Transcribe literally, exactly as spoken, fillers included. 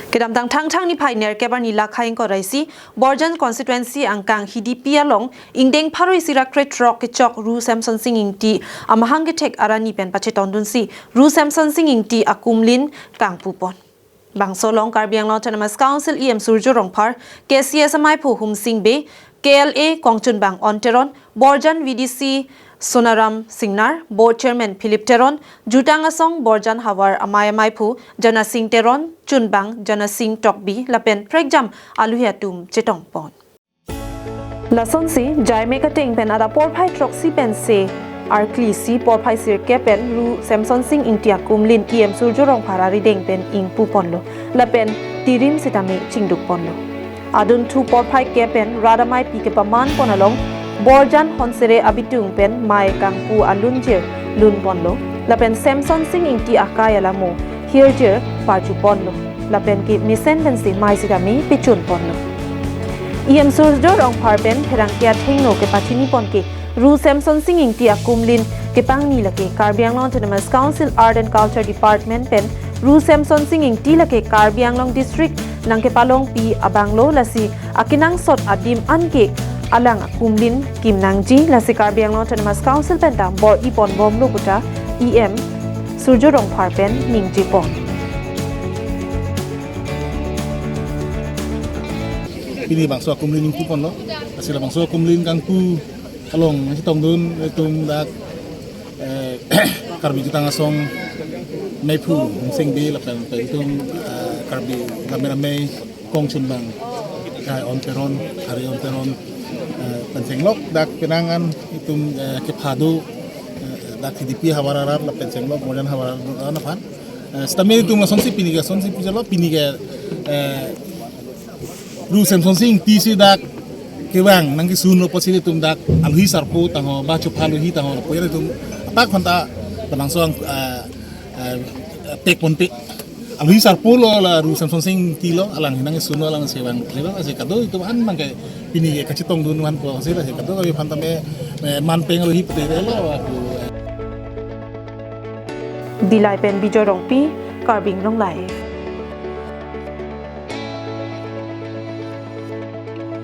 Kedamtang Thangthang niphai nerkep arni lakhai ingkoi ra isi, Borjan constituency angkang Hidipi along ingdeng pharo isi ra krethrok kechok Ru Semsonsing Ingti amahang kethek arani pen pachetongdunsi Ru Semsonsing Ingti akumlin kangpupon. Bangso along Karbi Anglong Autonomous Council E M Surjya Rongphar, K C S amaiphu Humsing Bey, K L A kongchunbang On Teron, Borjan V D C Sonaram Singnar, Board Chairman Philip Teron, jutang asong Borjan havar amei amaiphu Janasing Teron, chunbang Janasing Tokbi lapen prekjam aluhi atum chetongpon. Lasonsi jaime kateng pen adap porphai throksi pensi arklisi porphai sirkep pen Ru Semsonsing Ingti akumlin E M Surjya Rongphar arideng pen ingpuponlo lapen tirim sitame chingdukponlo. Adunthu porphai kep pen rat ameipi kepamanpon along Borjan Honsere abitung pen mei kangpu alunjir lunponlo lapen Semsonsing Ingti akai alamo hirjir parjuponlo lapen ke mesen pensi mei sitame pechunponlo. E M Surjya Rongphar pen pherangke athengno kepachinipon ke Ru Semsonsing Ingti akumlin kepangni lake Karbi Anglong Autonomous Council Art and Culture Department pen Ru Semsonsing Ingti lake Karbi Anglong District nangkepalongpi abanglo, lasi akenangsot adim anke alang akumlin kimnangji, lasi Karbi Anglong Autonomous Council penta bor-iponbomlo puta E M Surjya Rongphar pen ningjepon. Pini bangso akumlin ingpuponlo, lasi labangso akumlin kangpu along chetongdun itum dak, eh, Karbi jutang asong meiphu Humsing Bey lapen pen itum, eh, Karbi rame rame kongchunbang, eh, On Teron, Hari On Teron, eh, pen chenglok dak penang an itum, eh, kephadu, eh, dak Hidipi havar arat lapen chenglok Borjan havar arat aphan. Eh, sitame itum lasonsi pini ke lasonsi pujalo pini ke, eh, Ru Semsonsing Ingti si dak kevang nangkesunlo pusi itum dak aluhi sarpo tangho ba chopha aluhi tangho lapu itum atak phanta penang soang, eh, eh, tekponpe. Aluhi sarpo lo la Ru Semsonsing Ingti lo, alang nangkesunlo, alang si vanglo, lasi kado itum an mangke pini ke kachetongdun vanpo si, lasi kado kami phanta me, me manpeng aluhi putelo aku. Dillai pen Bijoy Rongpi, Karbi Anglong Live.